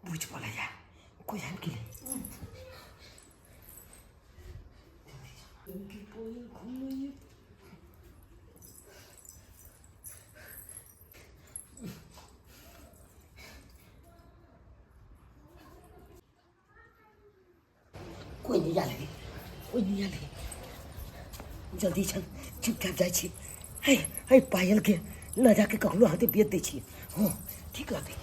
बुझ पड़ैया कोइ आबि गेलै। कोइ नहि आयल है, कोइ नहि आयल है। जल्दी चल, चुपचाप जाइ छी। हे हे, पायलके लऽ जाके ककरो हाथे बेच दै छियै। हँ, ठीक रहतै।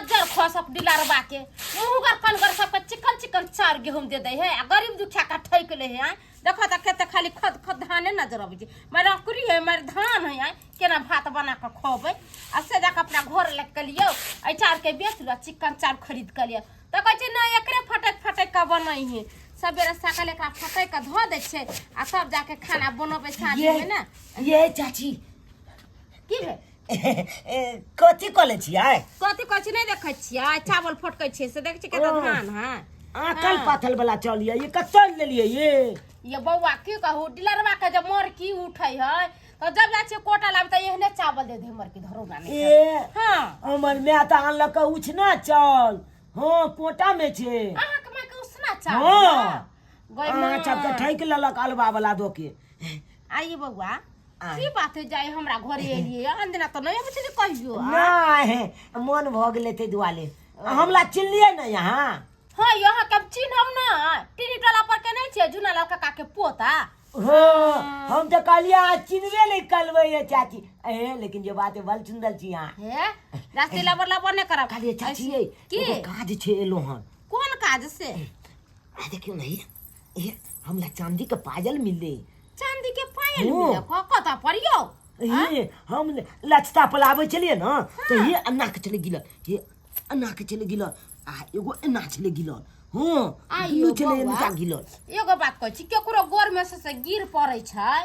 जर खसक डिलारबा के मुँहगर कनगर सबके चिकन चिकन चाउर गेहूँ दे दै है आ गरीब दुखिया का ठैक ले है। आँय, देखो तऽ कते खाली खद खद धाने नजर अबै छै। मारे अंकुरी है, मारे धान है। आँय, केना भात बना कऽ खुएबै? आ से जाकऽ अपना घर लए कऽ लियौ, एहि चाउरके बेच लू आ चिकन चाउर खरीद कऽ लियौ। तऽ कहै छै नहि, एकरे फटकि फटकि कऽ बनै है। सबेरे सकाल एकरा फटकि कऽ धऽ दै छै आ तब जाके खाना बनबै साँझमे ने। ये चाची। की भेल? कथी कऽ लै छियै? कथी कहै छी? नहि देखै छियै, चावल फटकै छियै से देखै छियै कते धान है। आकल पाथल वाला चल ये कतऽ लेलियै ये? ये बौआ, की कहू, डिलरवा के जब मरकी उठै है तऽ जब जाइ छियै कोटा लाबे तऽ एहने चावल दे दे मरकी धरो ना। ए हाँ, हमर माय तऽ आनलक उछना चावल। हाँ, कोटा में छै। अहाँके माय के उसना चावल? हाँ। गै अहाँ माय। सबके ठकि लेलक अलवा वाला दऽ के। आइए बौआ। आय। की बात है, जाय हमरा घरे एलियै अंजना तऽ नहि अबै छै जे कहियो आ? नहि, मन भऽ गेलै ताहि दुआरे। हमरा चिन्हलियै ने यहाँ? हाँ, यहाँ के हम चिन्हब ना? टीनी टोला पर के नहीं छियै झुना लाल काका के पोता? हाँ, हम तऽ कहलियै अहाँ चिन्हबे नहि करबै ये चाची। ए लेकिन जे बात है, बड़ सुन्दर छी अहाँ। हे, रास्ते लबर लबर नहि करब। कहलियै चाची, ये की? एगो काज छै, एलो हन। कोन काज से? आ देखियौ ने, हे हमरा चांदी के पायल मिललै। चांदी के पायल? हँ। मिलल कतऽ पर यौ? हे, हम लचता पर आबै छलियै ने तऽ हे अन्ना के छलै गिलल, हे अन्ना के छलै गिलल आ एगो एना छलै गिलल। हँ, आइयो दुनू छलै बौआ। एनुका गिलल। एगो बात कहै छी, केकरो गोर में से गिर पड़ै छै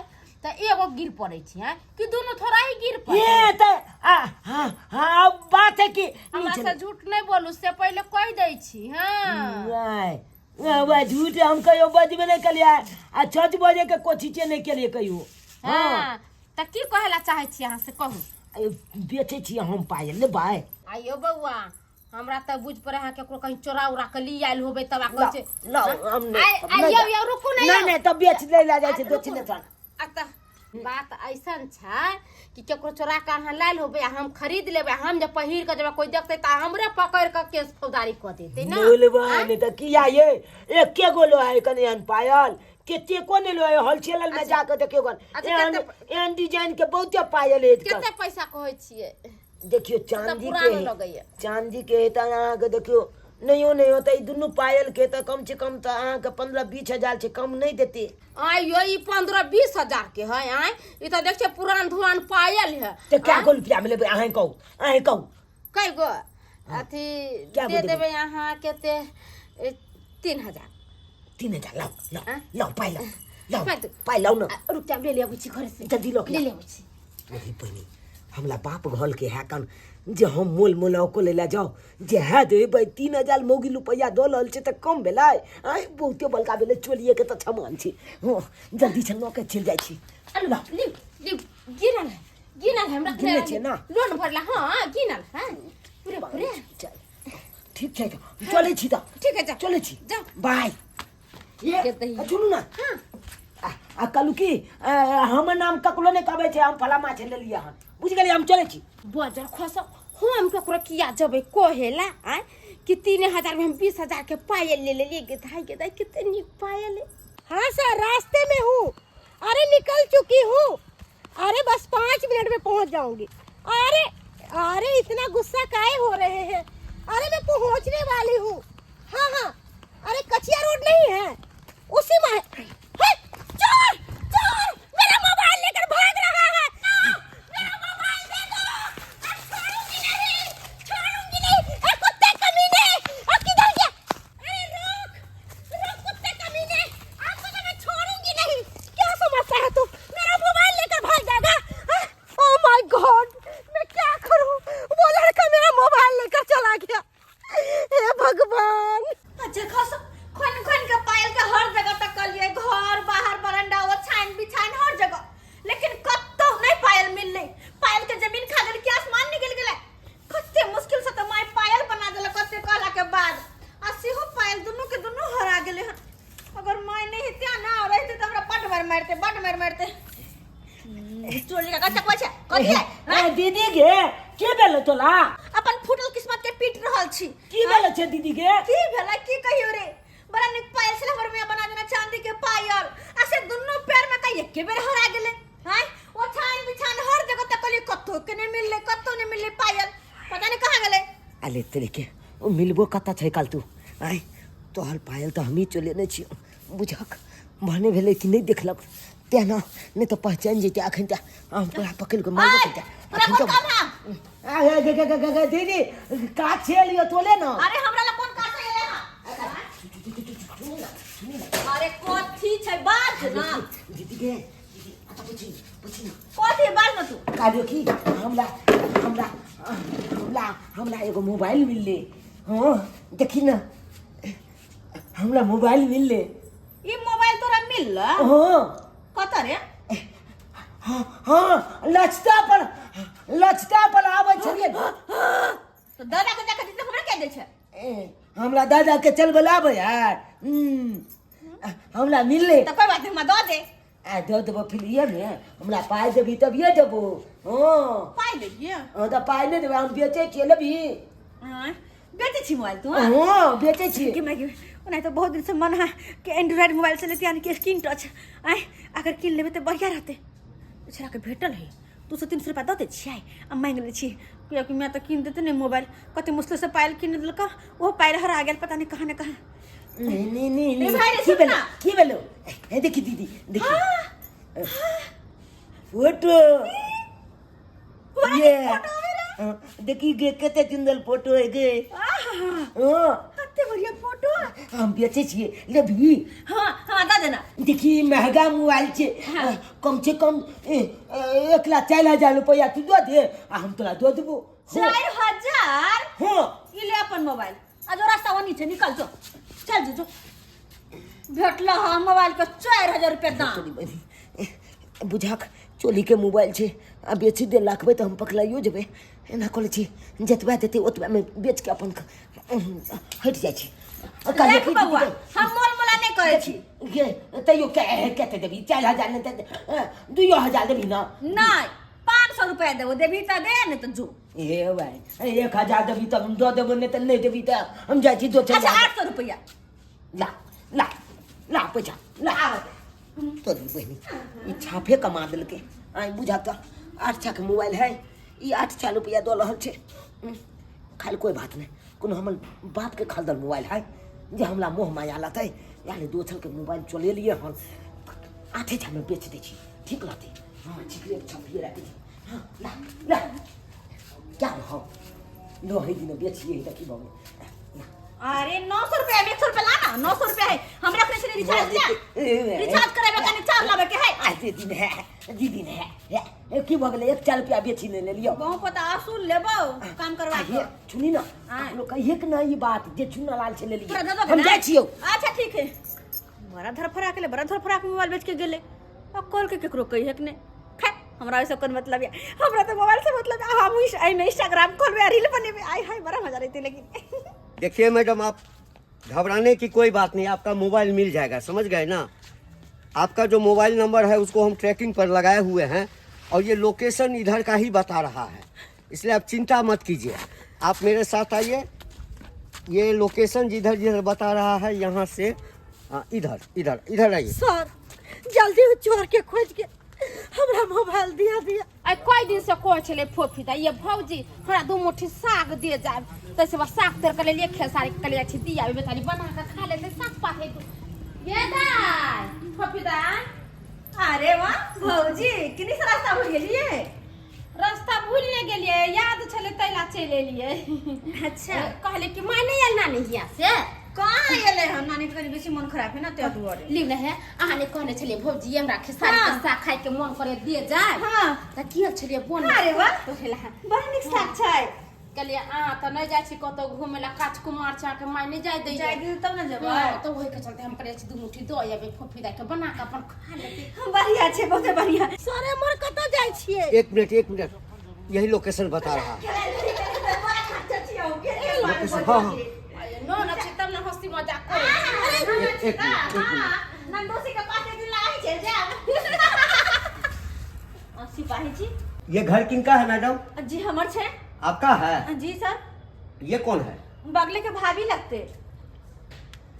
तऽ एगो गिर पड़ै छै हैं? कि दुनू थोड़ा ही गिर पड़ै? ये तऽ आ हाँ हाँ, अब बात है कि हमरा से झूठ नहि बोलू, से पहिले कहि दै छी। हँ। नहि, वएह झूठ हम कहियो बजबे नहि केलियै आ छठ बजे के कोशिशे नहि केलियै कहियो। हँ। हँ, तऽ की कहै लए चाहै छी अहाँ से कहू। ए, बेचै छियै हम पायल, लेबै? आइयो बौआ, हमरा तऽ बुझ पड़े अहाँ केकरो कहीं चोरा उरा के ली आयल होबै तब आ कहै छै। लाउ, हम नहि आइ हम नहि आइयो जा- यौ, रुकू ने। नहि यौ। नहि, तब बेच लै लए जाइ छै। आ, बेच रुकू। ले चल। आ तऽ बात ऐसन छै कि केकरो चोरा के अहाँ लायल होबै आ हम खरीद लेबै। हम जे पहिर के जेबै, कोई देखतै तऽ हमरे पकड़ के केस फौजदारी कऽ देतै ने। लो लेबै नहि तऽ किया ये एके गो लो है कनि एहन पायल कतेको नहि लो है। होलसेलर में जाके देखियौ गन। अच्छा, एहन एहन डिजाइन के बहुते पायल है। कते पैसा कहै छियै? देखियौ, चांदी के पुरान है। लगैया। चांदी के है तऽ अहाँके देखियौ, नहियो नहियो तऽ ई दुनू पायल के तऽ कम से कम तऽ अहाँके 15-20 हजार छै, कम नहि देतै। आय यो, ई 15-20 हजार के है? आय, ई तऽ देख छियै पुरान धुरान पायल है। तऽ कए गो रुपया में लेबै? अहाँ कहू, अहाँ कहू। कै गो अथी कए गो दे देबै? देबै अहाँ कते? 3000। 3000, लाउ लाउ। आँय? लाउ, पाइ लाउ, लाउ। पाइ दू। पाइ लाउ ने। आ, रुक जा, ले ले अबै छी घरे से। जल्दी लऽ के ले आउ। ले अबै छी। वही पहिने हमरा बाप घर के है कन जे हम मोल मोलाव ले ला जाओ जे है देबै 3000। मौगी रुपैआ दऽ रहल छै तऽ कम भेलै? आँय, बहुते बड़का भेलै। चोलिए के तऽ छमान छै। हँ, जल्दी से लऽ के चलि जाइ छी। अरे लिउ लिउ, गिनल है, गिनल है हमरा। गिनने छियै ने? लोन भरला। हाँ, गिनल है पूरे पूरे। चल, ठीक छै, तऽ चलै छी तऽ। ठीक है, जा। चलै छी। जाओ। बाय ये। के दही। सुनू ने। हाँ। आ कहलू कि हमर नाम ककरो नहि कहबै छै हम फला माछ लेलियै हन। बुझि गेलियै? हम चलै छी। बजर खस, हम केकरो किया जबै कहेला आँय कि 3000 में हम 20,000 के पायल ले लेलियै। गे दाइ, गे दाइ, कते नीक पायल है। हाँ सर, रास्ते में हूँ। अरे निकल चुकी हूँ। अरे बस 5 मिनट में पहुँच जाऊंगी। अरे अरे, इतना गुस्सा काहे हो रहे हैं? अरे मैं पहुँचने वाली हूँ। हाँ हाँ, अरे कचिया रोड नहीं है? भगवान। अच्छा खस खन खन के पायल के हर जगह तक लिए, घर बाहर बरंडा ओछाइन बिछाइन हर जगह, लेकिन कतौ नहीं पायल मिलले। पायल के जमीन खा गेल कि आसमान निकल गेलै। कते मुश्किल से तो माय पायल बना देलक कते कहला के बाद, आ सेहो पायल दुनू के दुनू हरा गेलै हन। अगर माय नहीं हेते ना रहते त हमरा बड मार मारते, बड मार मारते। चोरी का चकवा छै कथी है? ए दीदी गे, के भेल तोला? अपन फूटल किस्मत के पीट रहल छी। की भेल छै दीदी गे? की भेला की कहियो रे, बड़ा निक पायल छल हमर मियां बना देना चांदी के पायल, आ से दुनू पैर में कई एके बेर हरा गेले। हैं ओछान बिछान हर जगह तकलिए, कतौ के नहीं मिलले, कतौ नहीं मिलले पायल, पता नहीं कहाँ गेले। अले तेरे के ओ मिलबो कत छै काल तू? आय तोहर पायल तऽ हमही चलेने छियौ, बुझक भने भेलै कि नहि देखलक तेँ ना, नहि तऽ पहचान जैते। अखन तऽ हम तोरा पकड़ि कऽ मारबो आय, करते। तोरा अखन कोन तऽ काम है? आ, गे, गे, गे, गे, गे, दीदी का छेलियो तोले ना। अरे हमरा ला कोन काज है? अरे कथी छै बाज ना। दीदी गे, दीदी अच्छा पूछी पूछी ना। कथी बाज ना तू? कहलियो कि हमरा हमरा हमरा हमरा एगो मोबाइल मिलले। हाँ देखी ना, हमरा मोबाइल मिलले। ई मोबाइल तोरा मिलल? हाँ। कत रे? हाँ हाँ, लचता पर लचता पर आबै छलियै। तो दादा के जाके दिते, हमरा के दै छै? ए, हमरा दादा के चल बोलाबै यार। हमरा मिलले। तो कोई बात नहीं, हमरा दऽ दे। आ दऽ देबो फिर ये में हमरा पाइ देबी तभिए देबो। हाँ पाइ लेबियै? हाँ तऽ पाइ नहि देबै, हम बेचै छियै, लेबही? आँय, बेचै छी मोबाइल तू? हाँ बेचै छियै। कि मैं ओना तो बहुत दिन से मन है कि एंड्रॉयड मोबाइल से लेते, यानी कि स्क्रीन टच। आँय अगर किन लेबै तऽ बढ़िया रहतै। छोड़ा के भेटल है 200-300 रुपया दऽ दै छियै आ मांगि लै छी, कियाकि मैं तऽ कीन देते नहीं मोबाइल। कते मुश्किल से पायल कीन देलक, ओहो पायल हरा गेल पता नहीं कहाँ ने कहाँ। नहीं नहीं नहीं ए भाई रे, की सुन भेलो ना। की भेलो? ए देखी दीदी, देखी फोटो, ये हाँ, देखी गे कते सुंदर फोटो है गे। हाँ कते बढ़िया फोटो। हम बेचै छियै, लेबही? हाँ हाँ दऽ देना। देखी महंगा मोबाइल छै। हाँ। कम से कम 1,04,000 रुपया तू दऽ दे आ हम तोरा दऽ देबो। 4000? हाँ। ई ले अपन मोबाइल आ जो रास्ता वो नीचे निकल जो, चल जो, जो भेटल हाँ मोबाइल के 4000 रुपया दाम। तोरी बहिन, बुझाक चोली के मोबाइल छै आ बेची दे लाखबै तऽ हम पकड़ाइयो जेबै। एना करै छी, जतबा देतै ओतबामे बेच के अपन हटि जाइ छी। आ कहलियै देख की बौआ, दीदी, हम मोल मोला नहि करै छी। गे तैयो कते देबही? 4000 नहि तऽ 2000 देबही ना? नहि, 500 रुपया देबो, देबही तऽ दे, नहि तऽ जो। हे भाई, 1000 देबही तऽ हम दऽ देबो, नहि तऽ नहि देबही तऽ हम जाइ छी दोसर। अच्छा 800 रुपया। ला ला ला पैसा ला। तोरी बहिनी ई छापे कमा देलकै। आइ बुझा तऽ 8 छाके मोबाइल है, ई 8 छा रुपया दऽ रहल छै। खाली कोई बात नहि, कोनो हमर बापके खरीदल मोबाइल है जे हमरा मोह माया लतै? यानी दोसरके मोबाइल चलेलियै हन, 8 छामे बेच दै छी, ठीक रहतै। हाँ छिकरे छपिए राखै छी। हाँ ला ला क्या भाव लो है दिन बेचिए तऽ की भऽ गेल? ला। अरे 900 रुपया में 100 रुपया ला ना, 900 रुपया है हम रखने छली रिचार्ज ला, रिचार्ज कराबे कनी चार लाबे के है। आ दीदी ने है, दीदी ने है, है, की भऽ गेलै? 1 चार रुपया बेची ने लेलियो। बहु पता आसूल लेबो काम करवा के। ये सुनी ना, हाँ। लोग कहिए कि ना ई बात जे चुना लाल छै लेलियो। तोरा दऽ दो हम ना? जाइ छियौ। अच्छा ठीक है। बड़ा धरफड़ा के ले, बड़ा धरफड़ा के मोबाइल बेच के गेले आ कॉल के केकरो कहिए कि नहीं। खैर हमरा ओइ सब कोन मतलब या, हमरा तो मोबाइल से मतलब है। हम एहिमे इंस्टाग्राम खोलबे आ रील बनेबे, आय हाय बड़ा मजा रहते। लेकिन देखिए मैडम, आप घबराने की कोई बात नहीं, आपका मोबाइल मिल जाएगा, समझ गए ना? आपका जो मोबाइल नंबर है उसको हम ट्रैकिंग पर लगाए हुए हैं और ये लोकेशन इधर का ही बता रहा है, इसलिए आप चिंता मत कीजिए। आप मेरे साथ आइए। ये लोकेशन जिधर जिधर बता रहा है यहाँ से, हाँ, इधर इधर इधर आइए। सर जल्दी उ चोर के खोज के हमरा मोबाइल दिया दिया। आइ कई दिन से कहै छलै फोफी दा, ये भौजी हमरा 2 मुट्ठी साग दे जाब, तैसे बस साग तोड़ के लेलियै, खेसारी के कहलियै छी दिया बेचारी बना के खा लेतै, साग पात है ये दाय फोफी दा। अरे वाह भौजी, किनी से रास्ता भूल गेलियै? रास्ता भूल नहि गेलियै, याद छलै तैला चलि एलियै। अच्छा कहलियै कि माय नहि आयल नानी हिया से? कहाँ एलै हन नानी? कनी बेसी मन खराब है ना ते दुआरे। लिव ने है, अहाँ ने कहने छलियै भौजी हमरा खेसारी के हाँ। साग खाय के मन करे दे जाय। हाँ। तऽ की छलियै बन। अरे वाह। तो हेला बड़ा नीक साग छै। कहलियै अहाँ तऽ नहि जाइ छी कतहु घूमे ला, काज कुमार छै, अहाँके माय नहि जाय दैया। जाय दियौ तब ने जेबै। हँ, तऽ ओहि के चलते हम कहलियै दू मुट्ठी दऽ अयबै, फूफी दाइ के बना कऽ अपन खा लेतै। बढ़िया छै, बहुते बढ़िया। सर, एम्हर कतऽ जाइ छियै? एक मिनट एक मिनट, यही लोकेशन बता रहा है लोकेशन। हाँ हाँ। न न छै तब ने हंसी मजाक करै छी। एक एक मिनट एक मिनट। नंदोसी के पास एक दिन लाही चल जाएब। सिपाही जी। ये घर किनका है मैडम? जी हमर छै। आपका है? जी सर। ये कौन है? बगले के भाभी लगते।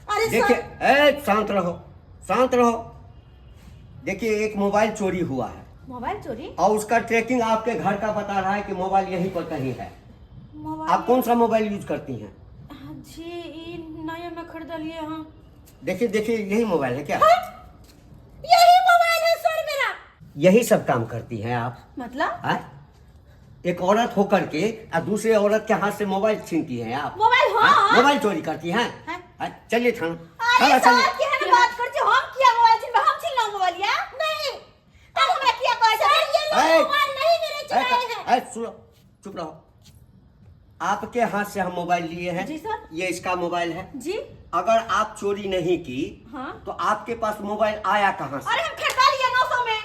अरे देखिए सर, ए शांत रहो शांत रहो। देखिए एक मोबाइल चोरी हुआ है। मोबाइल चोरी? और उसका ट्रैकिंग आपके घर का बता रहा है कि मोबाइल यहीं पर कहीं है। मोबाइल? आप कौन सा मोबाइल यूज करती हैं? जी ई नया में खरीदलिए हम। देखिए देखिए, यही मोबाइल है क्या? यही मोबाइल है सर मेरा। यही सब काम करती हैं आप? मतलब? हाँ? एक औरत होकर के और दूसरे औरत के हाथ से मोबाइल छीनती हैं आप? मोबाइल? हाँ। हाँ? मोबाइल चोरी करती हैं? हाँ। हाँ? चलिए थाना। अरे थाना सर चलिए। केहन बात कर छी, हम किया मोबाइल छिनबै? हम छिनलहुँ मोबाइल या नहीं। तब हमरा किया कहै सर छै? ये लोग ए! मोबाइल नहीं मेरे चुराए हैं। ए, सुनो, चुप रहो। आपके हाथ से हम मोबाइल लिए हैं। जी सर। ये इसका मोबाइल है। जी। अगर आप चोरी नहीं की हाँ। तो आपके पास मोबाइल आया कहाँ से? अरे हम खरीदा लिया 900 में।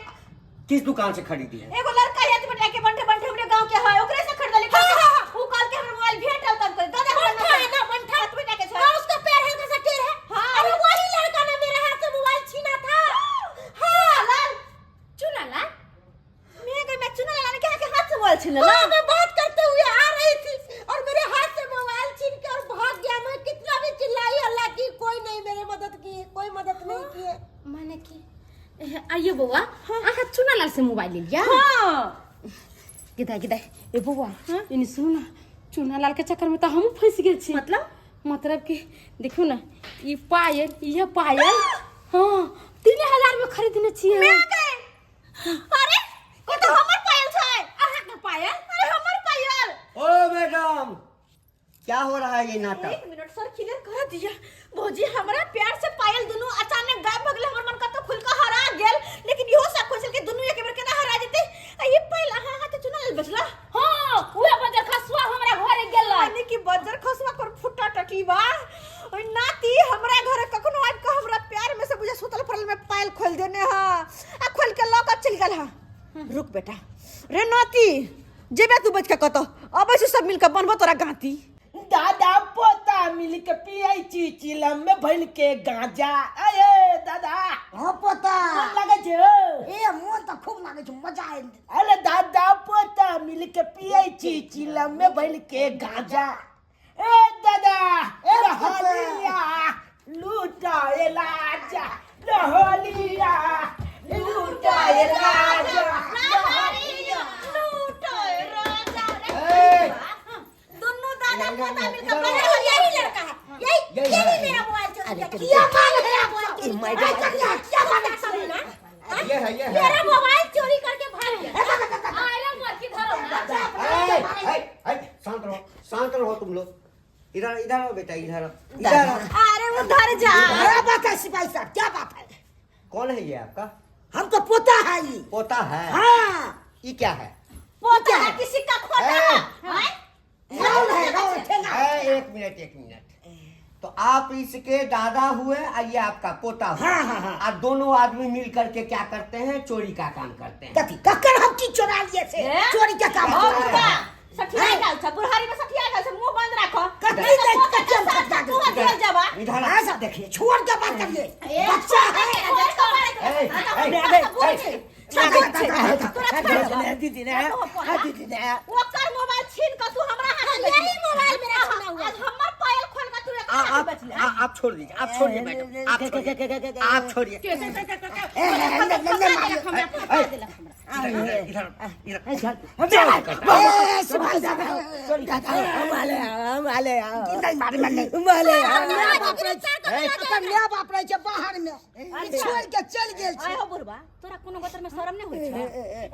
किस दुकान से खरीदी है? एगो लड़का है बेटा के बंठे बंठे हमरे गांव के है, ओकरे से खरीदली। हाँ, हाँ, हाँ। उ कहल के हमरा मोबाइल भेटल तब कर दादा हमरा बंठा है ना, बंठा। हाथ बेटा के छै। और उसका पैर हल्का सा टेढ़ है। हाँ। अरे वही लड़का ने मेरे हाथ से मोबाइल छीना था। हाँ। लाल चुना लाल? मैं गई मैं चुना लाल के हाथ से मोबाइल छीन लेला। हाँ, मैं बात करते हुए आ रही थी और मेरे हाथ से मोबाइल छीन के और भाग गया। मैं कितना भी चिल्लाई अल्लाह की, कोई नहीं मेरे मदद किए, कोई मदद नहीं किए। माने कि आइए बौआ, अहाँ चुना लाल से मोबाइल ले लिया? हाँ। गिदा गिदा, ए बौआ, इनी सुनू ना, चुना लाल के चक्कर में तो हमहूँ फंस गेल छी। मतलब? मतलब कि देखियौ ना ई पायल, इहे पायल हाँ 3000 में खरीदने छियै। मैं गए। अरे ई तो हमर पायल छै। अहाँके पायल? अरे हमर पायल। ओ मैडम, क्या हो रहा है ये नाटक? एक मिनट सर, क्लियर कर दिया। भौजी हमरा प्यार से पायल दुनू अचानक गायब भ गेल, हमर मन कतौ खुल के हरा गेल, लेकिन इहो सब खोजल के दुनू एक बेर केना हरा जेतै? आ ये पायल अहाँ हाथ चुना लेल बचला? हाँ, उहे बजर खसुआ हमरा घरे गेलै। यानी कि बजर खसुआ पर फुटा टकी बा। ओइ नाती हमरा घरे कखनो आबि के हमरा प्यार में से बुझे सुतल पड़ल में पायल खोल देने हा आ खोल के लऽ के चलि गेल हा। रुक बेटा रे नाती, जेबे तू बच के कतौ अबै छी, सब मिल के बनबो तोरा गांती। दादा पोता मिल के पियै छी चिलम में भइल के गांजा। अये दादा। हाँ पोता। मन लागै छै हो? ए मोन तऽ खूब लागै छै, मजा आबि गेल। अरे दादा पोता मिल के पियै छी चिलम में भइल के गांजा। ए दादा ए पोता। लहलिया लूटाए लाजा, लहलिया लूटाए लाजा। लहरिया लूटोय राजा रे। ए! दुनू दादा पोता मिल के इधर बने। आओ। यही लड़का है, यही यही यही है। मेरा मोबाइल चोरी किया। क्या माल है आपका? ई मैडम। ए, कन्या, क्या माल है सुनो ना, ये है ये है। मेरा मोबाइल चोरी करके भाग गया। आयला मरकी धरो ना। ए, ए, ए, शांत रहो शांत रहो तुम लोग। इधर इधर आओ बेटा, इधर आओ इधर आओ। अरे उधर जा। क्या बात है सिपाही साहब, क्या बात है? कौन है ये आपका? हम तो पोता है ये। पोता है? हाँ। ये क्या है? पोता है किसी का खोटा ए! है? हैं? राउल है, राउल ठेंगा। ए, एक मिनट एक मिनट, तो आप इसके दादा हुए और ये आपका पोता हुआ। हाँ, हाँ, हाँ। और दोनों आदमी मिल करके क्या करते हैं? चोरी का काम करते हैं। कथी ककर हम की चोरा लिए से? ए? चोरी के काम ओ करते बुढ़ा, हैं। सठिया गेल छ, बुढ़ारी में सठिया गेल छ, मुंह बंद राखो। कथी नहीं तो देख पोता के के हम साथ सठिया तू गेल? जेल जाबा। इधर आ। ऐसा देखिए, छोड़ के बात करिए, ए, बच्चा है। छोड़ के बात ए, करिए। ए, हाँ, तो हम ए, बूढ़ छी। ए, तोरा छोड़ देबो। दीदी ने, हाँ दीदी ने। ओकर मोबाइल छीन के तू हमरा हाथ में यही मोबाइल मेरा छीना हुआ। आज हमर पायल खोल के तू एकर हाथ आप में बचले। आप छोड़ दीजिए, आप छोड़िए मैडम, आप छोड़िए, आप छोड़िए। ए, ए, नहीं, नहीं, मारिए। इधर इधर इधर इधर। ए, सिपाही साहब, दादा, हमारे नहीं मारे, मैं नहीं। हमारे मेरा बाप रहे छै, एकर my बाप रहे छै बाहर में, ई छोड़ के चलि गेल छै। आय हो बुढ़बा, तोरा कोनो गोतर में शरम नहीं होई छै?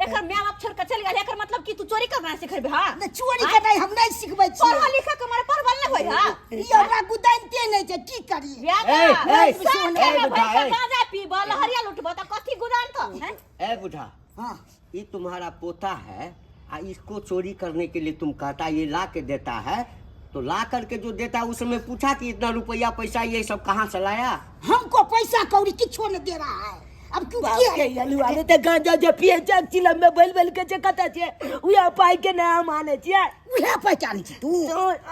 एकर my बाप छोड़ के चल गेल, एकर मतलब कि तू चोरी करना सिखबे? हां नहि, चोरी के नहि, हम नहि सिखबै छियै। पढ़ल लिखल के मारे पढ़ल नहि होई? हां ई हमरा गुदानिते नहि छै, की करियै? बियाह ए, ए, साथे ए, में बुढ़ा, भरि के ए। गांजा पीबऽ, लहरिया लुटबऽ, तऽ कथी गुदान तऽ हैं? ए बुढ़ा, हाँ। ये तुम्हारा पोता है आ इसको चोरी करने के लिए तुम कहता ये ला के देता है, तो ला करके जो देता है उस समय पूछा कि इतना रुपया पैसा ये सब कहाँ से लाया? हमको पैसा कौड़ी किछो नहीं दे रहा है। अब क्यों बाप किया? के यलुआ ने तऽ गांजा जे पिए छै चिलम में बैल बैल के छै कतऽ छै उएह पाइ के नहि हम आनै छियै। उएह पहचान छी तू?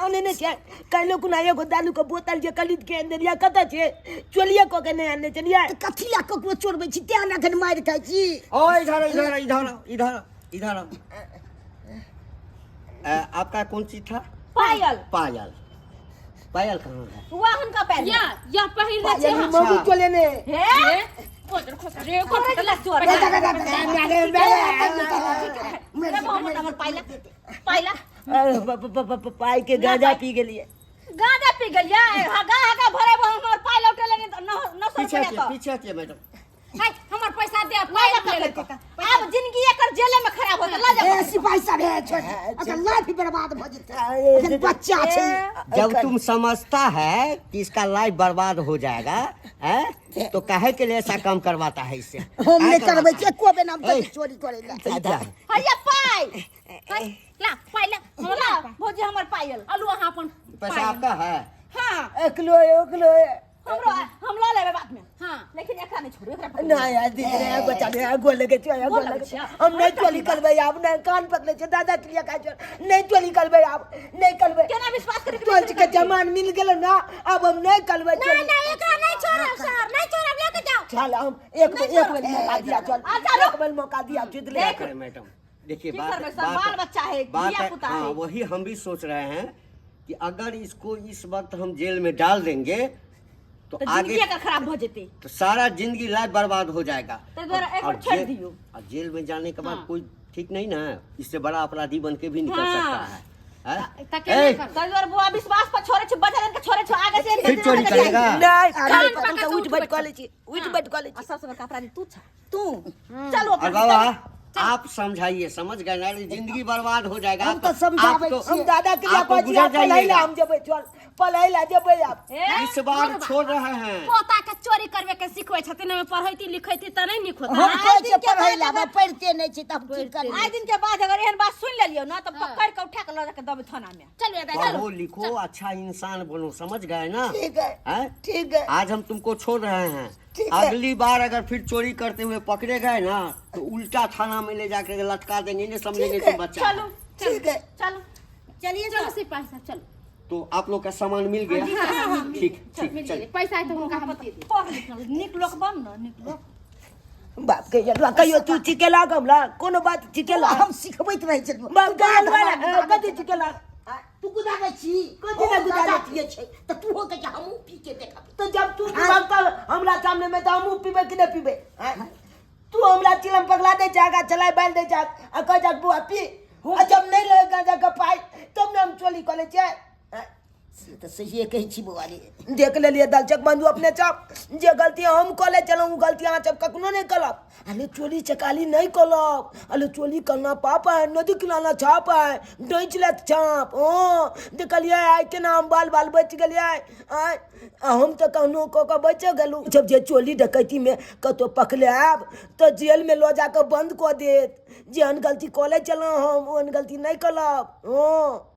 आने नहि छै। काल्हि कोना एगो दारू के बोतल जे खरीद के आनि देलियै कतऽ छै? चोलिये कऽ के नहि आनने छलियै। तऽ कथी लए ककरो चोरबै छी तें ने एखन मारि खाइ छी। ओ इधर इधर इधर इधर इधर आओ। आपका कौन चीज था? पायल। पायल। पायल कहाँ है? वह हुनका पैर में। या या पहिरने छै। पायल मौगी चले ने। हे खोजर खोजर रे खोजर ला चोर। रे मोहम्मद हमर पायला पायला। अरे पाइ के गांजा पी गेलियै। गांजा पी गेलियै, हगा हगा भरे हमर पाय लौटे लेने 900 पीछे रुपया हटिए, तो। पीछे हटिए मैडम। हाय हमर पैसा दे ला पायल जा ले पकड़ के। आब जिंदगी एकर जेले में खराब होत, ला जा। ए सिपाही साहब हे छोड़, अगर लाइफ बर्बाद भ जेतै, एखन बच्चा छै। जब तुम समझता है कि इसका लाइफ बर्बाद हो जाएगा हैं, तो काहे के लिए ऐसा काम करवाता है इससे? हम काहे नहि करबै करवाता छी एको बेर, हम ए। चोरी करै लए। है? क्या है? हैया पाय हाय, ला पायल ला भौजी हमर पायल। अलू अहाँ अपन पैसा आपका है? हां एकलो एकलो। हमरो हम ल लेबै बाद में। हां लेकिन एकरा नहीं छोड़ू, एकरा पकड़ू। नहीं यार दीदी रे बच्चा रे गोल लगे छै, गोल गोल लगे लगे छै। छै। हम नहीं चोरी करबै आब, नहीं कान पकड़े छै दादा के लिए खाइ छै, नहीं चोरी करबै आब, नहीं करबै। केना विश्वास करे? चोर के जमान मिल गेल ना, अब हम नहीं करबै नहीं चोरी। नहीं एकरा नहीं छोड़ब सर, नहीं छोड़ब, लेके जाओ। चल हम एक बेर एक बेर मौका दिया चल, अच्छा, एक बेर मौका दिया जुद ले। क्या करें मैडम, देखिए की बात करबै सर, बात बाल बच्चा है, बात धिया है, पुता हाँ है। वही हम भी सोच रहे हैं कि अगर इसको इस वक्त हम जेल में डाल देंगे तो तो आगे जिंदगी एकर खराब हो जेतै, तो सारा जिंदगी लाइफ बर्बाद हो जाएगा। तो द्वारा एक और बार छोड़ जेल- दियो। और जेल में जाने के बाद कोई ठीक नहीं ना है, इससे बड़ा अपराधी बन के भी निकल हाँ। सकता है, हैं? त के ए, नहीं करब? तै दुआरे बुआ विश्वास पर छोड़े छै, बच्चा के छोड़े छै, आगे से फिर चोरी करेगा। नहीं कान कान पकड़ के पकड़ के उठ बैठ कॉलेज छी, उठ बैठ कॉलेज आ छी। सबसे बड़का अपराधी तू छा, तू चल और बाबा आप समझाइए, समझ गए ना, जिंदगी बर्बाद हो जाएगा। हम तो समझाबै आप तो- हम दादा के लिए आप तो कहै छी, गुजर आब पढ़ै ला जाइएगा। हम जेबै, चल पढ़ै ला जेबै आब। इस बार छोड़ रहे हैं। पोता के चोरी करबे के सिखबै छथिन, हमे पढ़ैती लिखैती त नहीं नीक होता। हम कहै दिन छियै के पढ़ै बाद लए, हमरा पढ़िते नहि छै तऽ हम की करबै? आइ दिन के बाद अगर एहन बात सुन लेलियो ना तऽ पकड़ के उठा के लऽ जाके दबे थाना में। चलू दादा चलू। पढ़ो लिखो, अच्छा इंसान बनो, समझ गए ना? ठीक है। हैं? ठीक है। आज हम तुमको छोड़ रहे हैं, ठीक है। अगली बार अगर फिर चोरी करते हुए पकड़े गए ना तो उल्टा थाना में ले जाकर लटका देंगे, नहीं समझेंगे ठीक है। तुम बच्चा है। चलू ठीक है। चलू चलिए। चलो सिपाही साहब चलो। तो आप लोग का सामान मिल गया? ठीक ठीक। मिल चलिए। गेलै पैसा है तऽ हुनका हम दे देब। पढ़ लिख नीक लोक बन न, नीक लोक। बाप के यलुआ कहियो तू चिकेला गमला कोनो बात चिकेला? हम सिखबैत रहै छलियै। बाप के यलुआ कथी चिकेला? तू गुदाबै छी? कथी ने गुदाबै? गाँजा पियै छै तऽ तू हो के हमहूँ पी के देखब। तो जब तू पीबह तऽ हमरा सामने में तऽ हमहूँ पीबै कि नहि पीबै? आँय? तू हमरा चिलम पगला दै छै, आगा चलाय बालि दै छै आ कहै छै बुआ पी, आ जब नहि रहै गाँजा के पाइ तब ने हम चोरी कऽ लै छियै। आँय? से तऽ सहिए कहै छी बौआ रे। देख लेलियै दलचक बंधु अपने सब, जे गलती हम कऽ लै छलहुँ ओ गलती अहाँ सब कखनो नहि करब। अरे चोरी चकाली नहि करब, अरे चोरी करना पाप है, नदी किनारा छाप है, डैच लेत छाप। ओ देखलियै आइ केना हम बाल बाल बचि गेलियै। आँय, आ हम तऽ कहुनो कऽ कऽ बचि गेलहुँ। जब जे चोरी डकैतीमे कतहु पकड़े आयब तऽ जेलमे लऽ जा कऽ बन्द कऽ देत। जेहन गलती कऽ लै छलहुँ हम ओहन गलती नहि करब। हँ।